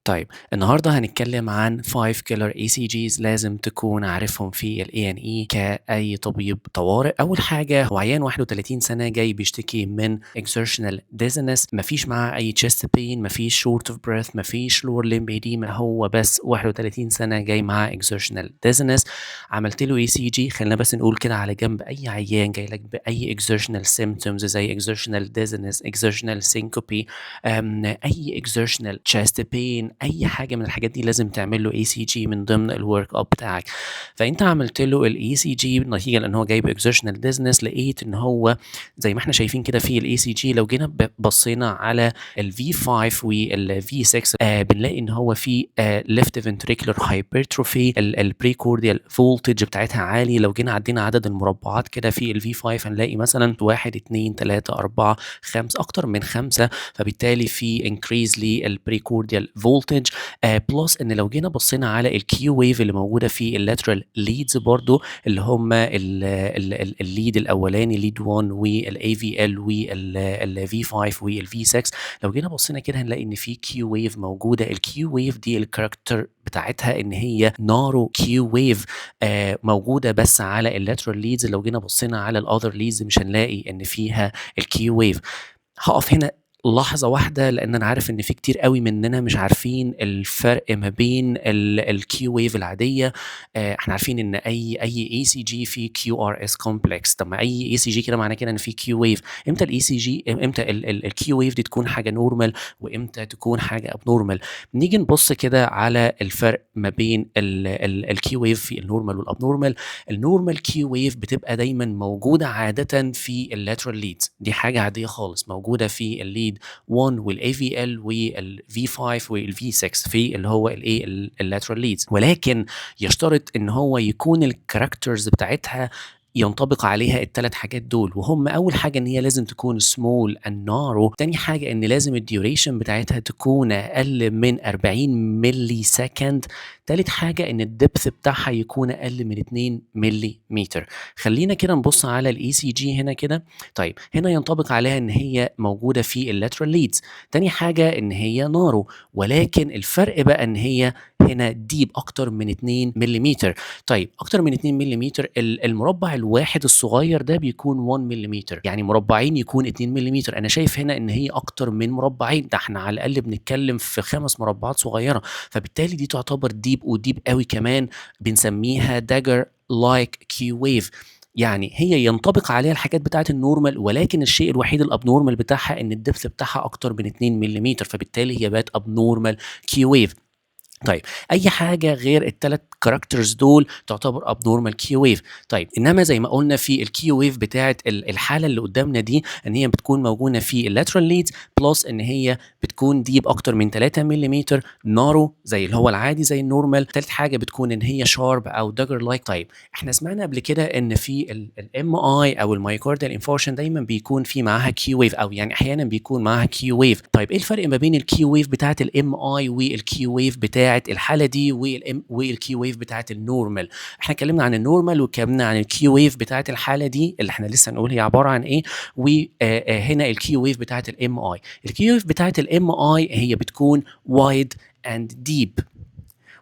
طيب، النهارده هنتكلم عن 5 killer ECGs لازم تكون عارفهم في ال A&E كأي طبيب طوارئ. أول حاجة، هو عيان 31 سنة جاي بيشتكي من exertional dizziness، مفيش معاه أي chest pain، مفيش short of breath، مفيش lower limb edema، هو بس 31 سنة جاي معاه exertional dizziness. عملت له ECG. خلينا بس نقول كده على جنب، أي عيان جاي لك بأي exertional symptoms زي exertional dizziness، exertional syncope، أي exertional chest pain، اي حاجة من الحاجات دي لازم تعمل له ECG من ضمن ال work up بتاعك. فانت عملت له ال ECG نتيجة لان هو جايب exertional dizziness، لقيت ان هو زي ما احنا شايفين كده في ال ECG، لو جينا بصينا على ال V5 وال V6 بنلاقي ان هو في left ventricular hypertrophy، ال precordial voltage بتاعتها عالي. لو جينا عدينا عدد المربعات كده في ال V5 هنلاقي مثلا 1 2 3 4 5، اكتر من 5، فبالتالي في increase لل precordial voltage. plus ان لو جينا بصينا على ال Q wave اللي موجودة في ال lateral leads برضو، اللي هم ال lead الاولاني lead 1 وال aVL وال V5 وال V6، لو جينا بصينا كده هنلاقي ان في Q wave موجوده. ال Q wave دي ال character بتاعتها ان هي narrow Q wave موجودة بس على ال lateral leads. لو جينا بصينا على ال other leads مش هنلاقي ان فيها ال Q wave. هقف هنا لحظة واحدة لأن أنا عارف إن في كتير قوي مننا مش عارفين الفرق ما بين ال Q wave العادية. احنا عارفين إن أي ECG فيه QRS complex. طب ما أي ECG كده معناه كده إن في Q wave. إمتى ال ECG، إمتى ال Q wave دي تكون حاجة normal وإمتى تكون حاجة abnormal؟ نيجي نبص كده على الفرق ما بين ال Q wave في ال normal وال abnormal. ال normal Q wave بتبقى دايما موجودة عادة في ال lateral leads، دي حاجة عادية خالص، موجودة في ال lead 1 وال aVL وال V5 وال V6 في اللي هو الايه ال lateral leads، ولكن يشترط ان هو يكون ال characters بتاعتها ينطبق عليها الثلاث حاجات دول، وهم اول حاجة ان هي لازم تكون small and narrow، تاني حاجة ان لازم ال duration بتاعتها تكون اقل من 40 millisecond، تالت حاجة ان ال depth بتاعها يكون اقل من 2 ملي متر. خلينا كده نبص على ال ECG هنا كده. طيب، هنا ينطبق عليها ان هي موجودة في ال lateral leads، تاني حاجة ان هي narrow، ولكن الفرق بقى ان هي هنا deep اكتر من 2 ملم. طيب، اكتر من 2 ملم، المربع الواحد الصغير ده بيكون 1 ملم، يعني مربعين يكون 2 ملم. انا شايف هنا ان هي اكتر من مربعين، ده احنا على الاقل بنتكلم في 5 مربعات صغيره، فبالتالي دي تعتبر deep و deep قوي كمان، بنسميها dagger like Q wave. يعني هي ينطبق عليها الحاجات بتاعه ال normal، ولكن الشيء الوحيد ال abnormal بتاعها ان ال depth بتاعها اكتر من 2 ملم، فبالتالي هي بقت abnormal Q wave. طيب، اي حاجة غير الثلاث characters دول تعتبر abnormal Q wave. طيب، انما زي ما قلنا في ال Q wave بتاعه الحالة اللي قدامنا دي، ان هي بتكون موجودة في ال lateral leads، plus ان هي بتكون deep اكتر من 3 ملم، narrow زي اللي هو العادي زي ال normal، ثالث حاجة بتكون ان هي sharp او dagger like. طيب، احنا سمعنا قبل كده ان في ال MI او ال myocardial infarction دايما بيكون في معاها Q wave، او يعني احيانا بيكون معاها Q wave. طيب، ايه الفرق ما بين ال Q wave بتاعه ال MI وال Q wave بتاعه الحالة دي وال M وال Q wave بتاعه ال normal؟ احنا اتكلمنا عن ال normal واتكلمنا عن ال Q wave بتاعه الحالة دي اللي احنا لسه نقول هي عبارة عن ايه، وهنا ال Q wave بتاعه ال MI. ال Q wave بتاعه ال MI هي بتكون wide and deep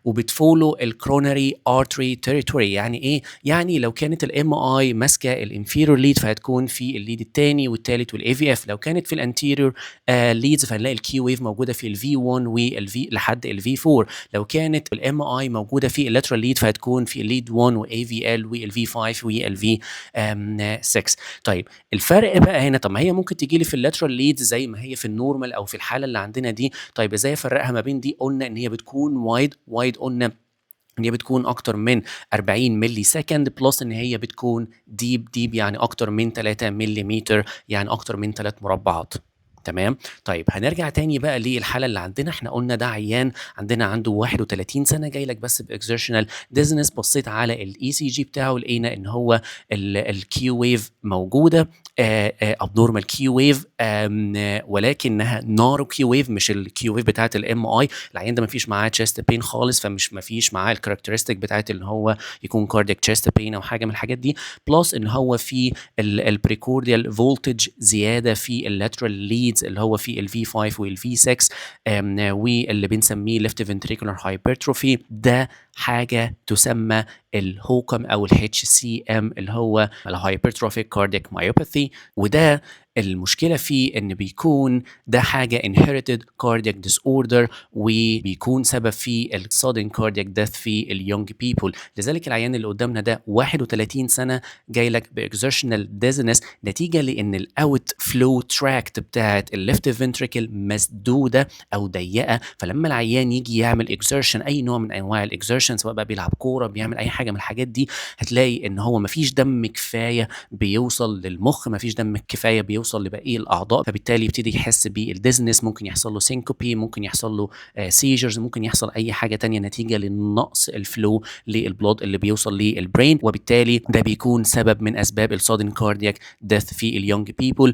وبت follow ال coronary artery territory. يعني ايه؟ يعني لو كانت ال MI ماسكه ال inferior lead فهتكون في ال lead الثاني والثالث وال aVF. لو كانت في ال anterior leads فهنلاقي ال Q wave موجودة في ال V1 وال V لحد ال V4. لو كانت ال MI موجودة في ال lateral lead فهتكون في ال lead 1 و aVL وال V5 وال V6. طيب، الفرق بقى هنا، طب ما هي ممكن تيجي لي في ال lateral leads زي ما هي في ال normal او في الحالة اللي عندنا دي. طيب، ازاي افرقها ما بين دي؟ قلنا ان هي بتكون wide. wide قلنا ان هي بتكون اكتر من 40 millisecond، plus ان هي بتكون deep. deep يعني اكتر من 3 ملم، يعني اكتر من 3 مربعات، تمام؟ طيب، هنرجع تاني بقى للحالة اللي عندنا. احنا قلنا ده عيان عندنا عنده 31 سنه، جاي لك بس ب exertional dizziness. بصيت على ال ECG بتاعه لقينا ان هو ال Q wave موجوده، abnormal Q wave ولكنها narrow Q wave، مش ال Q wave بتاعت ال MI. العيان ده ما فيش معاه chest pain خالص، فمش ما فيش معاه ال characteristic بتاعت ان هو يكون cardiac chest pain او حاجة من الحاجات دي، plus ان هو في ال precordial voltage زيادة في ال lateral leads. leads اللي هو في ال V5 وال V6، واللي بنسميه left ventricular hypertrophy. ده حاجة تسمى ال HOCM او ال HCM اللي هو ال hypertrophic cardiac myopathy. وده المشكلة فيه ان بيكون ده حاجة inherited cardiac disorder، وبيكون سبب في ال sudden cardiac death في ال young people. لذلك العيان اللي قدامنا ده 31 سنة جاي لك ب exertional dizziness نتيجة لان ال outflow tract بتاعت ال left ventricle مسدودة او ضيقه. فلما العيان يجي يعمل exertion، اي نوع من انواع ال exertion، سواء بقى بيلعب كوره، بيعمل اي حاجة من الحاجات دي، هتلاقي ان هو مفيش دم كفاية بيوصل للمخ، مفيش دم كفاية بيوصل لباقي الاعضاء، فبالتالي يبتدي يحس بال dizziness، ممكن يحصل له syncope، ممكن يحصل له seizures، ممكن يحصل اي حاجة تانية نتيجة لنقص ال flow لل blood اللي بيوصل لل brain، وبالتالي ده بيكون سبب من اسباب ال sudden cardiac death في ال young people.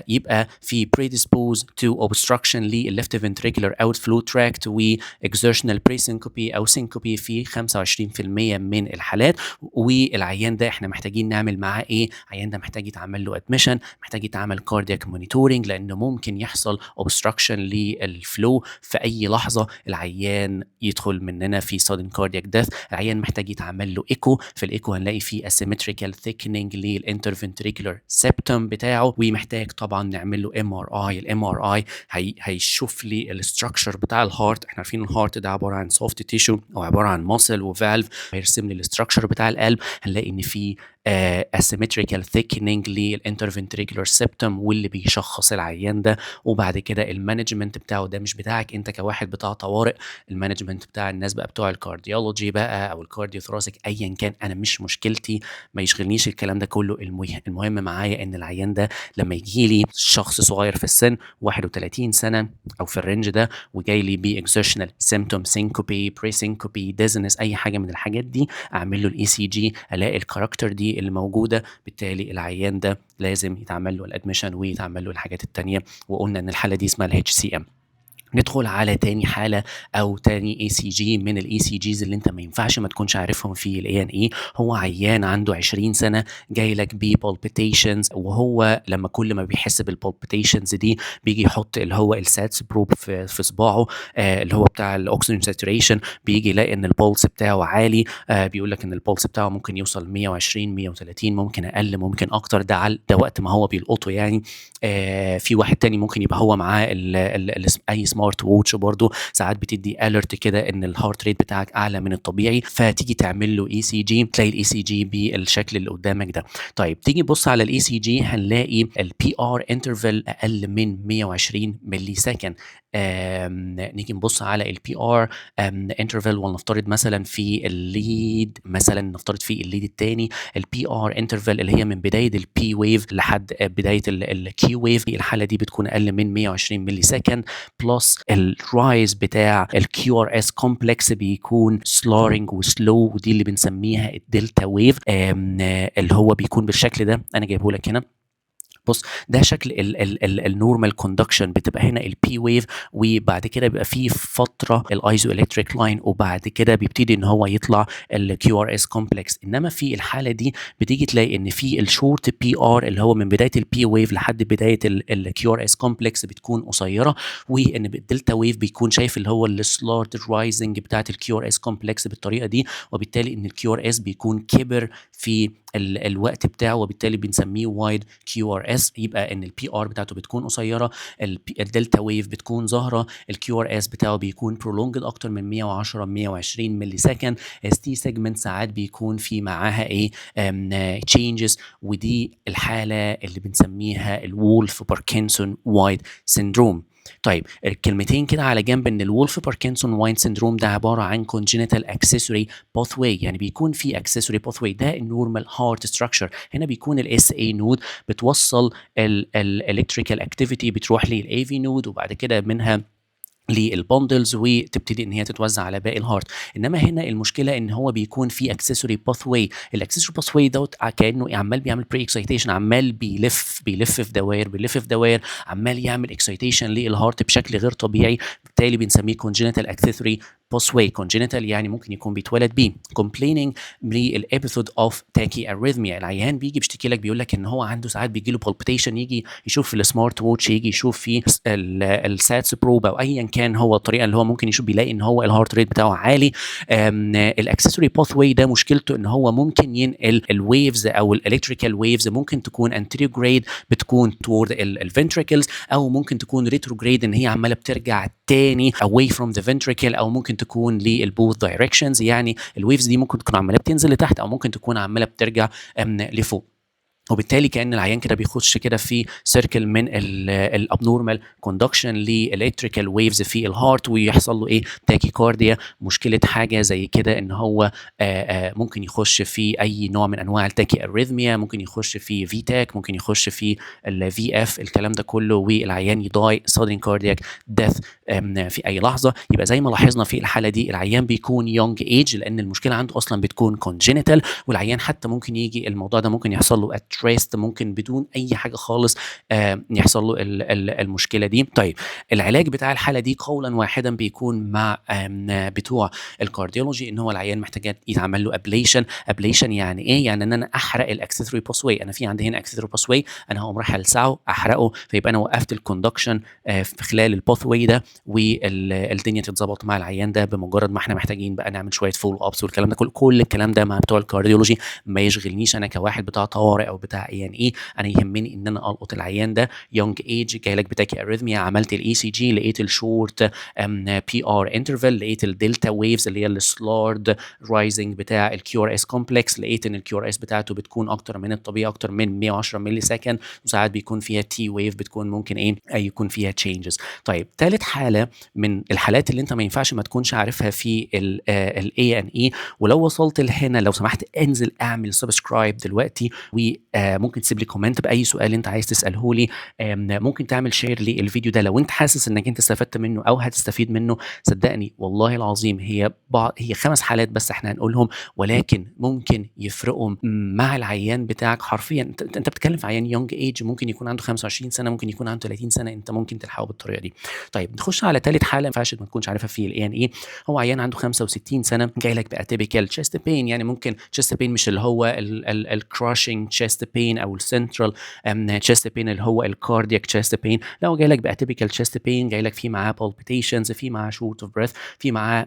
يبقى في predispose to obstruction لل left ventricular outflow tract و exertional presyncope او syncope في 25% من الحالات. والعيان ده احنا محتاجين نعمل معاه ايه؟ العيان ده محتاج يتعمل له admission، محتاج يتعمل cardiac monitoring، لانه ممكن يحصل obstruction لل flow في اي لحظه، العيان يدخل مننا في sudden cardiac death. العيان محتاج يتعمل له echo، في ال echo هنلاقي فيه asymmetrical thickening لل interventricular septum بتاعه، ومحتاج طبعا نعمل له MRI. ال MRI هيشوف لي ال structure بتاع ال heart. احنا عارفين ال heart ده عبارة عن soft tissue او عبارة عن muscle و valve، هيرسم لي ال structure بتاع القلب، هنلاقي ان في asymmetrical thickening لل interventricular septum واللي بيشخص العيان ده. وبعد كده ال management بتاعه ده مش بتاعك انت كواحد بتاع طوارئ، ال management بتاع الناس بقى بتوع ال cardiology بقى او ال cardiothoracic ايا كان، انا مش مشكلتي، ما يشغلنيش الكلام ده كله. المهم معايا ان العيان ده لما يجي لي شخص صغير في السن 31 سنة او في ال range ده وجاي لي ب exertional symptom، syncope، presyncope، dizziness، اي حاجة من الحاجات دي، اعمل له ال ECG، الاقي ال character دي اللي موجوده، بالتالي العيان ده لازم يتعمل له ال admission ويتعمل له الحاجات التانية. وقلنا ان الحالة دي اسمها ال HCM. ندخل على تاني حاله او تاني ECG من ال ECGs اللي انت ما ينفعش ما تكونش عارفهم في ال A&E. هو عيان عنده 20 سنة جاي لك ب palpitations، وهو لما كل ما بيحس بال palpitations دي بيجي يحط اللي هو ال sats probe في صباعه، اللي هو بتاع ال oxygen saturation، بيجي يلاقي ان ال pulse بتاعه عالي. بيقول لك ان ال pulse بتاعه ممكن يوصل 120 130، ممكن اقل ممكن اكتر، ده وقت ما هو بيلقطه يعني. في واحد تاني ممكن يبقى هو معاه ال ال ال اي smart watch برضه ساعات بتدي alert كده ان ال heart rate بتاعك اعلى من الطبيعي، فتيجي تعمل له ECG تلاقي ال ECG بالشكل اللي قدامك ده. طيب تيجي تبص على ال ECG هنلاقي ال PR interval اقل من 120 millisecond. نيجي نبص على ال PR interval، ولنفترض مثلا في ال lead، مثلا نفترض في ال lead الثاني ال PR interval اللي هي من بداية ال P wave لحد بداية ال Q wave، الحالة دي بتكون اقل من 120 millisecond، plus ال rise بتاع ال QRS complex بيكون slurring و slow، ودي اللي بنسميها ال delta wave، اللي هو بيكون بالشكل ده انا جايبه لك هنا. بص ده شكل ال normal conduction، بتبقى هنا ال P wave، وبعد كده بيبقى في فترة ال isoelectric line، وبعد كده بيبتدي ان هو يطلع ال QRS complex. انما في الحالة دي بتيجي تلاقي ان في ال short PR اللي هو من بداية ال P wave لحد بداية ال QRS complex بتكون قصيره، وان ال delta wave بيكون شايف اللي هو ال slurred rising بتاعت ال QRS complex بالطريقة دي، وبالتالي ان ال QRS بيكون كبر في الوقت بتاعه، وبالتالي بنسميه wide QRS. يبقى ان ال PR بتاعته بتكون قصيره، ال delta wave بتكون ظاهره، ال QRS بتاعه بيكون prolonged اكتر من 110 120 millisecond، ST segment ساعات بيكون في معاها ايه changes، ودي الحالة اللي بنسميها ال Wolff Parkinson White syndrome. طيب الكلمتين كده على جنب، ان ال Wolff Parkinson White syndrome ده عبارة عن congenital accessory pathway، يعني بيكون في accessory pathway، ده ال normal heart structure. هنا بيكون ال SA node بتوصل ال electrical activity، بتروح لل AV node وبعد كده منها لل bundles وتبتدي ان هي تتوزع على باقي ال heart. انما هنا المشكلة ان هو بيكون في accessory pathway، ال accessory pathway دوت كانه عمال بيعمل pre-excitation، عمال بيلف بيلف في دوائر بيلف في دوائر، عمال يعمل excitation لل heart بشكل غير طبيعي، بالتالي بنسميه congenital accessory pathway. congenital يعني ممكن يكون بيتولد بيه. complaining بال episode of tachyarrhythmia، العيان بيجي بيشتكي لك بيقول لك ان هو عنده ساعات بيجي له palpitation، يجي يشوف في ال smart watch، يجي يشوف في ال sats probe او ايا كان هو الطريقة اللي هو ممكن يشوف، بيلاقي ان هو ال heart rate بتاعه عالي. ال accessory pathway ده مشكلته ان هو ممكن ينقل ال waves او ال electrical waves، ممكن تكون anterograde بتكون toward ال ventricles، او ممكن تكون retrograde ان هي عماله بترجع تاني away from the ventricle، او ممكن تكون لل both directions. يعني ال waves دي ممكن تكون عماله بتنزل لتحت او ممكن تكون عماله بترجع لفوق، وبالتالي كأن العيان كده بيخش كده في circle من ال abnormal conduction لل electrical waves في ال heart، ويحصل له ايه؟ tachycardia. مشكلة حاجة زي كده ان هو ممكن يخش في اي نوع من انواع ال tachyarrhythmia، ممكن يخش في V-tach، ممكن يخش في ال VF، الكلام ده كله، والعيان ي die sudden cardiac death في اي لحظة. يبقى زي ما لاحظنا في الحالة دي العيان بيكون young age لان المشكلة عنده اصلا بتكون congenital، والعيان حتى ممكن يجي الموضوع ده ممكن يحصل له at rest، ممكن بدون اي حاجة خالص يحصل له المشكلة دي. طيب العلاج بتاع الحالة دي قولا واحدا بيكون مع بتوع ال cardiology، ان هو العيان محتاج يتعمل له ablation. ablation يعني ايه؟ يعني ان انا احرق ال accessory pathway. انا في عندي هنا accessory pathway، انا هقوم رايح السعة احرقه، فيبقى انا وقفت ال conduction في خلال ال pathway ده، والدنيا تتظبط مع العيان ده بمجرد ما احنا محتاجين بقى نعمل شوية follow ups والكلام ده كله. كل الكلام ده مع بتوع ال cardiology ما يشغلنيش انا كواحد بتاع طوارئ او بتاع A&E. انا يهمني ان انا القط العيان ده young age جاي لك ب tachyarrhythmia، عملت ال ECG لقيت ال short PR interval، لقيت ال delta waves اللي هي ال slurred rising بتاع ال QRS complex، لقيت ان ال QRS بتاعته بتكون اكتر من الطبيعي، اكتر من 110 millisecond، وساعات بيكون فيها T wave بتكون ممكن ايه يكون فيها changes. طيب ثالث حاله من الحالات اللي انت ما ينفعش ما تكونش عارفها في ال A&E، ولو وصلت لهنا لو سمحت انزل اعمل subscribe دلوقتي، وممكن تسيب لي comment باي سؤال انت عايز تساله لي، ممكن تعمل share للفيديو ده لو انت حاسس انك انت استفدت منه او هتستفيد منه. صدقني والله العظيم هي 5 حالات بس احنا هنقولهم، ولكن ممكن يفرقوا مع العيان بتاعك حرفيا. انت بتتكلم في عيان young age، ممكن يكون عنده 25 سنة، ممكن يكون عنده 30 سنة، انت ممكن تلحقه بالطريقة دي. طيب نخش على ثالث حاله ما ينفعش ما تكونش عارفها في ال A&E. هو عيان عنده 65 سنة جاي لك ب atypical chest pain، يعني ممكن chest pain مش اللي هو ال crushing chest pain او ال central chest pain اللي هو ال cardiac chest pain، لا هو جاي لك ب atypical chest pain، جاي لك في معاه palpitations، في معاه short of breath، في معاه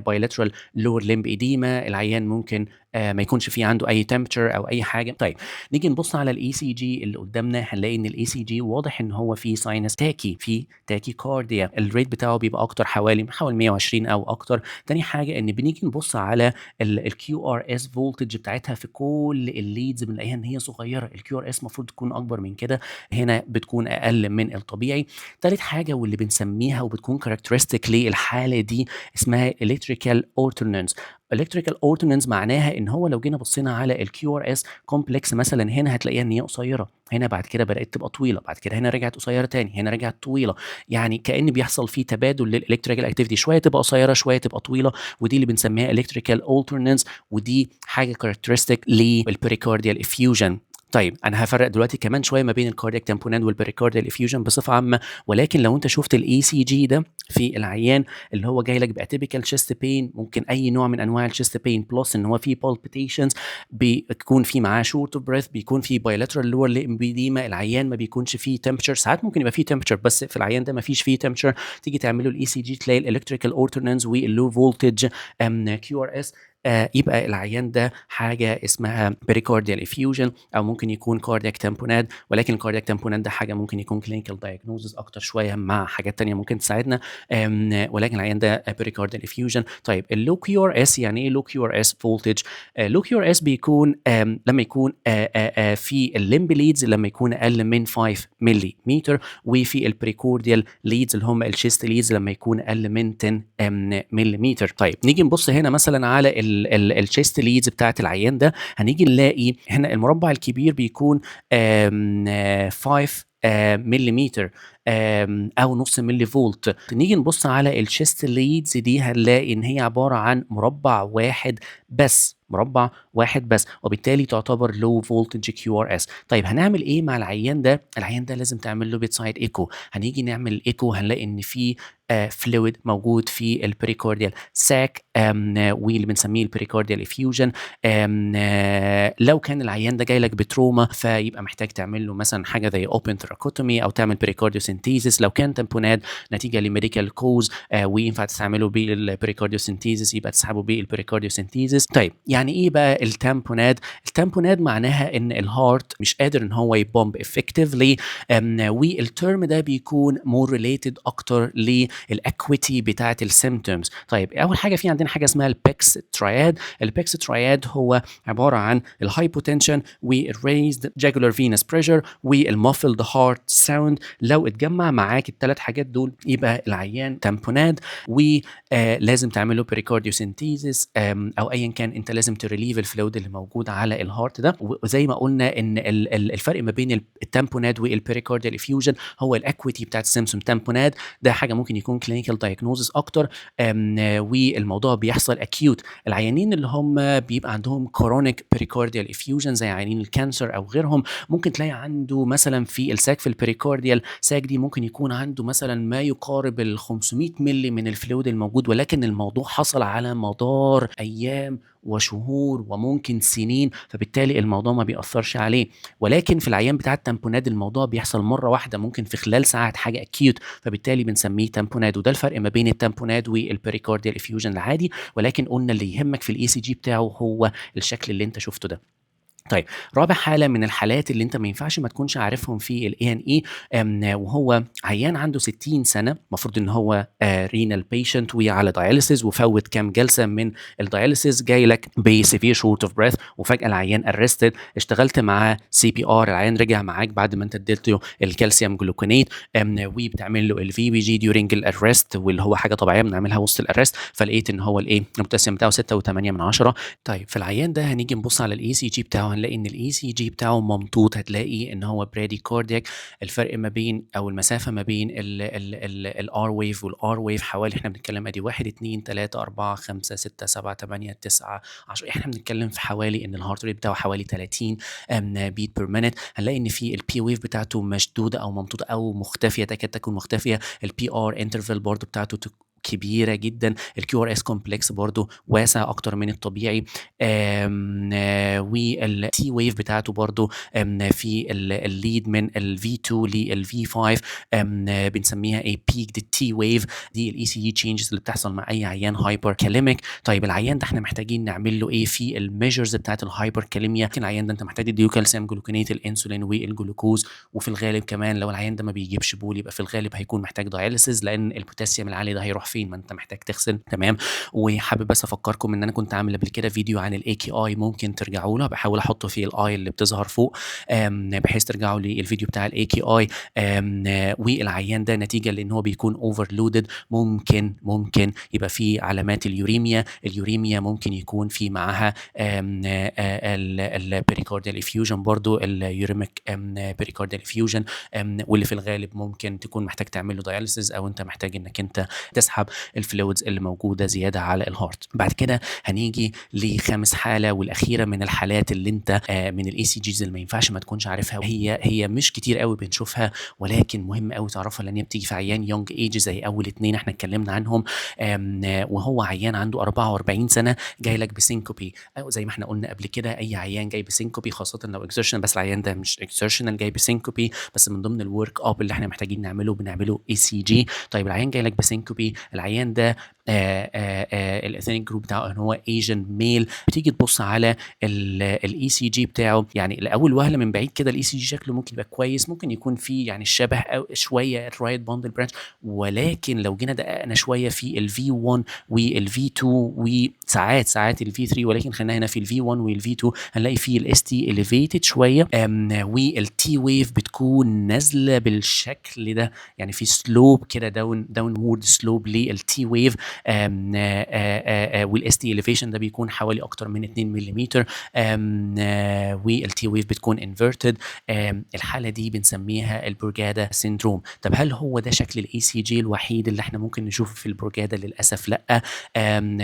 bilateral lower limb edema، العيان ممكن ما يكونش في عنده اي temperature او اي حاجة. طيب نيجي نبص على ال ECG اللي قدامنا، هنلاقي ان ال ECG واضح ان هو في sinus tachy، في tachycardia، ال rate بتاعه بيبقى اكتر حوالي 120 او اكتر. تاني حاجة ان بنيجي نبص على ال QRS voltage بتاعتها في كل ال leads، بنلاقيها ان هي صغيرة، ال QRS المفروض تكون اكبر من كده، هنا بتكون اقل من الطبيعي. تالت حاجة واللي بنسميها وبتكون characteristic للحالة دي اسمها electrical alternans. electrical alternans معناها ان هو لو جينا بصينا على ال QRS complex مثلا هنا هتلاقيها ان هي قصيرة، هنا بعد كده بدات تبقى طويلة، بعد كده هنا رجعت قصيرة تاني، هنا رجعت طويلة، يعني كأن بيحصل فيه تبادل لل electrical activity، شوية تبقى قصيرة شوية تبقى طويلة، ودي اللي بنسميها electrical alternans، ودي حاجة characteristic لل pericardial effusion. طيب انا هفرق دلوقتي كمان شوية ما بين ال cardiac tamponade وال pericardial effusion بصفة عامة، ولكن لو انت شفت ال ECG ده في العيان اللي هو جاي لك ب atypical chest pain، ممكن اي نوع من انواع ال chest pain، plus ان هو فيه palpitations، بيكون في معاه short of breath، بيكون في bilateral lower limb edema، العيان ما بيكونش فيه temperature، ساعات ممكن يبقى فيه temperature بس في العيان ده ما فيش فيه temperature، تيجي تعمله ال ECG تلاقي ال electrical alternans وال low voltage QRS، يبقى العيان ده حاجة اسمها pericardial effusion او ممكن يكون cardiac tamponade، ولكن ال cardiac tamponade ده حاجة ممكن يكون clinical diagnosis اكتر شوية مع حاجات تانية ممكن تساعدنا، ولكن العيان ده pericardial effusion. طيب ال low QRS يعني ايه low QRS voltage؟ low QRS بيكون لما يكون في ال limb leads لما يكون اقل من 5 ملي متر، وفي ال precordial leads اللي هم ال chest leads لما يكون اقل من 10 ملي. طيب نيجي نبص هنا مثلا على ال chest leads بتاعت العيان ده، هنيجي نلاقي هنا المربع الكبير بيكون 5 ملي. او نص ملي فولت. نيجي نبص على ال chest leads دي، هنلاقي ان هي عبارة عن مربع واحد بس، مربع واحد بس، وبالتالي تعتبر low voltage QRS. طيب هنعمل ايه مع العيان ده؟ العيان ده لازم تعمل له bedside echo. هنيجي نعمل echo، هنلاقي ان في fluid موجود في ال pericardial sac، واللي بنسميه ال pericardial effusion. لو كان العيان ده جاي لك ب trauma، فيبقى محتاج تعمل له مثلا حاجة زي open thoracotomy او تعمل pericardiocentesis. لو كان tamponade نتيجة ل medical cause وينفع تستعمله بال pericardiocentesis، يبقى تسحبه بال pericardiocentesis. طيب يعني ايه بقى ال tamponade؟ ال tamponade معناها ان ال heart مش قادر ان هو ي pump effectively، وال term ده بيكون more related اكتر لل acuity بتاعه ال symptoms. طيب اول حاجة في عندنا حاجة اسمها ال Beck's triad. ال Beck's triad هو عبارة عن ال hypotension وال raised jugular venous pressure وال muffled heart sound. لو اتجمع معاك الثلاث حاجات دول يبقى العيان tamponade، ولازم تعمل له pericardiocentesis او ايا كان، انت لازم ت relieve ال fluid اللي موجود على ال heart ده. وزي ما قلنا ان الفرق ما بين ال tamponade وال pericardial effusion هو ال acuity بتاعت ال symptom. tamponade ده حاجة ممكن يكون clinical diagnosis اكتر، والموضوع بيحصل acute. العيانين اللي هم بيبقى عندهم chronic pericardial effusion زي عيانين ال cancer او غيرهم، ممكن تلاقي عنده مثلا في ال sac، في ال pericardial sac دي، ممكن يكون عنده مثلا ما يقارب ال 500 ملي من ال fluid الموجود، ولكن الموضوع حصل على مدار ايام وشهور وممكن سنين، فبالتالي الموضوع ما بيأثرش عليه. ولكن في العيان بتاع ال tamponade الموضوع بيحصل مرة واحده، ممكن في خلال ساعات، حاجة acute، فبالتالي بنسميه tamponade. وده الفرق ما بين ال tamponade وال pericardial effusion العادي. ولكن قلنا اللي يهمك في ال ECG بتاعه هو الشكل اللي انت شفته ده. طيب رابع حاله من الحالات اللي انت ما ينفعش ما تكونش عارفهم في ال A&E، وهو عيان عنده 60 سنه، المفروض ان هو renal patient وعلى dialysis، وفوت كام جلسه من ال dialysis، جاي لك ب severe short of breath، وفجاة العيان arrested. اشتغلت معاه CPR، العيان رجع معاك بعد ما انت اديته ال calcium gluconate، وبتعمل له ال VBG during ال arrest، واللي هو حاجة طبيعية بنعملها وسط ال arrest، فلقيت ان هو الايه، البوتاسيوم بتاعه 6.8 من 10. طيب في العيان ده هنيجي نبص على ال ECG بتاعه، هنلاقي ان ال ECG بتاعه ممطوط، هتلاقي ان هو bradycardiac. الفرق ما بين او المسافة ما بين ال R wave وال R wave حوالي، احنا بنتكلم ادي 1 2 3 4 5 6 7 8 9 10، احنا بنتكلم في حوالي ان ال heart rate بتاعه حوالي 30 beat per minute. هنلاقي ان في ال P wave بتاعته مشدودة او ممطوطه او مختفيه، تكاد تكون مختفيه. ال PR interval برضو بتاعته كبيرة جدا. ال QRS complex برضو واسع اكتر من الطبيعي، وال T wave بتاعته برضو في ال lead من ال V2 لل V5، بنسميها a peaked T wave. دي ال ECG changes اللي بتحصل مع اي عيان hyperkalemic. طيب العيان ده احنا محتاجين نعمل له ايه في ال measures بتاعت ال hyperkalemia؟ العيان ده انت محتاج تديله calcium gluconate، الانسولين والجلوكوز، وفي الغالب كمان لو العيان ده ما بيجيبش بول يبقى في الغالب هيكون محتاج dialysis، لان البوتاسيوم العالي ده هيروح فين؟ ما انت محتاج تغسل. تمام. وحابب بس افكركم ان انا كنت عامل قبل كده فيديو عن ال AKI، ممكن ترجعوا له، بحاول احطه في ال i اللي بتظهر فوق، بحيث ترجعوا للفيديو بتاع ال AKI. والعيان ده نتيجة لان هو بيكون overloaded، ممكن يبقى فيه علامات ال uremia. ال uremia ممكن يكون في معاها ال pericardial effusion برضو، ال uremic pericardial effusion، واللي في الغالب ممكن تكون محتاج تعمل له dialysis، او انت محتاج انك انت تسحب ال fluids اللي موجودة زيادة على ال heart. بعد كده هنيجي لخامس حاله والاخيرة من الحالات اللي انت من ال ECGs اللي ما ينفعش ما تكونش عارفها. هي مش كتير قوي بنشوفها، ولكن مهم قوي تعرفها، لان هي بتيجي في عيان young age زي اول اتنين احنا اتكلمنا عنهم، وهو عيان عنده 44 سنة جاي لك ب syncope، او زي ما احنا قلنا قبل كده اي عيان جاي ب syncope خاصة لو exertion، بس العيان ده مش exertional، جاي ب syncope، بس من ضمن ال work up اللي احنا محتاجين نعمله بنعمله ECG. طيب العيان جاي لك ب syncope، العيان ده ال ethnic group بتاعه ان هو Asian male. بتيجي تبص على ال ECG بتاعه، يعني لاول وهله من بعيد كده ال ECG شكله ممكن يبقى كويس، ممكن يكون فيه يعني الشبه او شوية ال right bundle branch، ولكن لو جينا دققنا شوية في ال V1 وال V2 وساعات ساعات ال V3، ولكن خلينا هنا في ال V1 وال V2 هنلاقي فيه ال ST elevated شوية، وال T wave بتكون نازله بالشكل ده، يعني في slope كده downward slope لل T wave. وال ST elevation ده بيكون حوالي اكتر من 2 ملم، وال T wave بتكون inverted. الحالة دي بنسميها ال Brugada syndrome. طب هل هو ده شكل ال ECG الوحيد اللي احنا ممكن نشوفه في ال Brugada؟ للاسف لا.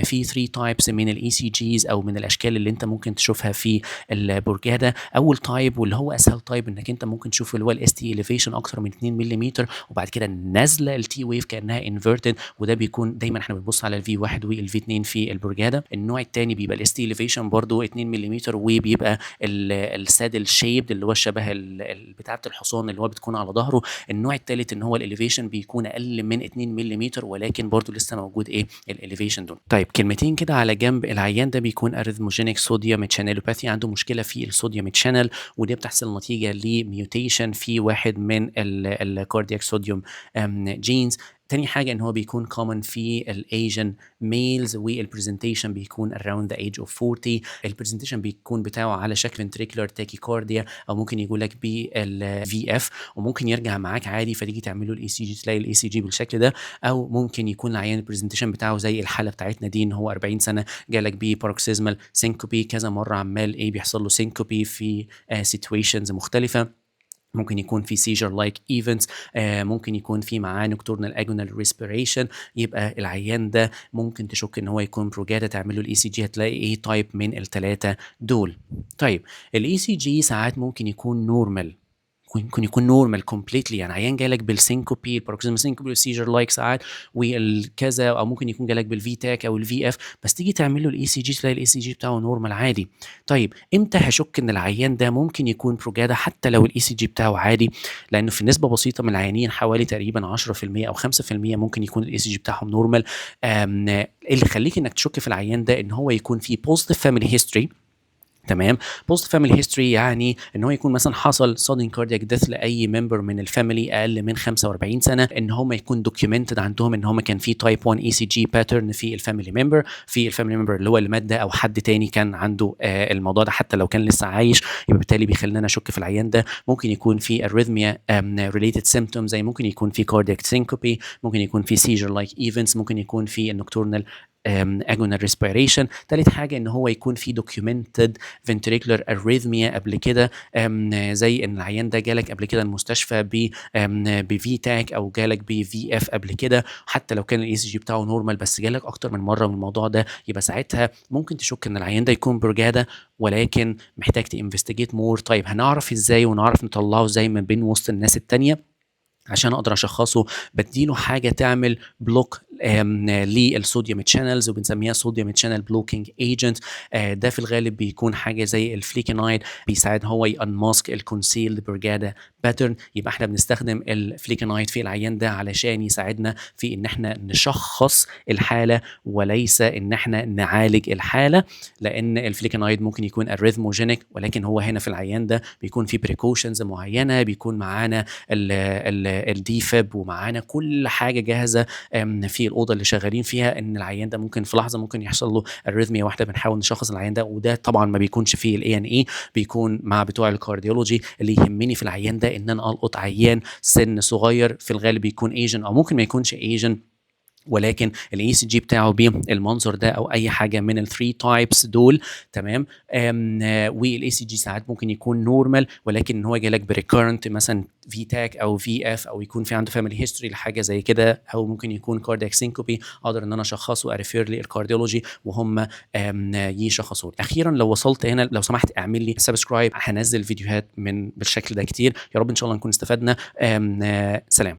في 3 types من ال ECGs او من الاشكال اللي انت ممكن تشوفها في ال Brugada. اول type واللي هو اسهل type انك انت ممكن تشوف اللي هو ال ST elevation اكتر من 2 ملم، وبعد كده نازله ال T wave كانها inverted، وده بيكون دايما احنا بنبص على ال V 1 وال V 2 في ال Brugada. النوع الثاني بيبقى ال ST elevation برضو 2 ملم، وبيبقى ال saddle shaped اللي هو شبه بتاعه الحصان اللي هو بتكون على ظهره. النوع الثالث ان هو ال elevation بيكون اقل من 2 ملم، ولكن برضو لسه موجود ايه ال elevation دول. طيب كلمتين كده على جنب، العيان ده بيكون arrhythmogenic sodium channelopathy، عنده مشكلة في ال sodium channel، ودي بتحصل نتيجة ل mutation في واحد من ال cardiac sodium genes. تاني حاجة ان هو بيكون common في ال Asian males، وال presentation بيكون around the age of 40. ال presentation بيكون بتاعه على شكل ventricular tachycardia، او ممكن يقول لك بال VF، وممكن يرجع معاك عادي فتيجي تعمل له ال ECG تلاقي ال ECG بالشكل ده، او ممكن يكون العيان ال presentation بتاعه زي الحالة بتاعتنا دي ان هو 40 سنة جالك ب paroxysmal syncope كذا مرة، عمال ايه بيحصل له syncope في situations مختلفة. ممكن يكون في seizure like events، ممكن يكون في معاه nocturnal agonal respiration. يبقى العيان ده ممكن تشك ان هو يكون Brugada، تعمل له ال ECG هتلاقي ايه type من الثلاثة دول. طيب ال ECG ساعات ممكن يكون normal، ممكن يكون normal completely، يعني عيان جالك بال syncope ال paroxysmal syncope وال seizure like ساعات والكذا، او ممكن يكون جالك بال V tach او ال VF، بس تيجي تعمل له ال ECG تلاقي ال ECG بتاعه normal عادي. طيب امتى هشك ان العيان ده ممكن يكون Brugada حتى لو ال ECG بتاعه عادي؟ لانه في نسبه بسيطة من العيانين حوالي تقريبا 10% او 5% ممكن يكون ال ECG بتاعهم normal. اللي يخليك انك تشك في العيان ده ان هو يكون في positive family history. تمام، positive family history يعني ان هو يكون مثلا حصل sudden cardiac death لاي member من ال family اقل من 45 سنة، ان هم يكون documented عندهم ان هم كان في type 1 ECG pattern في ال family member، في ال family member اللي هو اللي مات ده او حد تاني كان عنده الموضوع ده حتى لو كان لسه عايش، يبقى بالتالي بيخلينا نشك في العيان ده. ممكن يكون في arrhythmia related symptoms زي ممكن يكون في cardiac syncope، ممكن يكون في seizure like events، ممكن يكون في nocturnal agonal respiration. تالت حاجة ان هو يكون في documented ventricular arrhythmia قبل كده، زي ان العيان ده جالك قبل كده المستشفى ب V tach او جالك ب VF قبل كده، حتى لو كان ال ECG بتاعه normal بس جالك اكتر من مرة من الموضوع ده، يبقى ساعتها ممكن تشك ان العيان ده يكون Brugada، ولكن محتاج ت investigate more. طيب هنعرف ازاي ونعرف نطلعه ازاي من بين وسط الناس التانية؟ عشان اقدر اشخصه بديله حاجة تعمل block لل sodium channels، وبنسميها sodium channel blocking agent. ده في الغالب بيكون حاجة زي ال flecainide، بيساعد هو ي unmask ال concealed Brugada pattern. يبقى احنا بنستخدم ال flecainide في العيان ده علشان يساعدنا في ان احنا نشخص الحالة وليس ان احنا نعالج الحالة، لان ال flecainide ممكن يكون arrhythmogenic، ولكن هو هنا في العيان ده بيكون في precautions معينة، بيكون معانا ال defib ومعانا كل حاجة جاهزة في الاوضة اللي شغالين فيها، ان العيان ده ممكن في لحظة ممكن يحصل له arrhythmia واحدة، بنحاول نشخص العيان ده، وده طبعا ما بيكونش في ال A&E، بيكون مع بتوع ال cardiology. اللي يهمني في العيان ده ان انا القط عيان سن صغير، في الغالب بيكون Asian او ممكن ما يكونش Asian، ولكن ال ECG بتاعه بالمنظر ده او اي حاجة من ال three types دول. تمام، وال ECG ساعات ممكن يكون normal، ولكن ان هو جالك ب recurrent مثلا V tach او VF، او يكون في عنده family history لحاجة زي كده، او ممكن يكون cardiac syncope، اقدر ان انا اشخصه وا refer لل cardiology وهم يشخصوه. اخيرا لو وصلت هنا لو سمحت اعمل لي subscribe، هنزل فيديوهات من بالشكل ده كتير. يا رب ان شاء الله نكون استفدنا. سلام.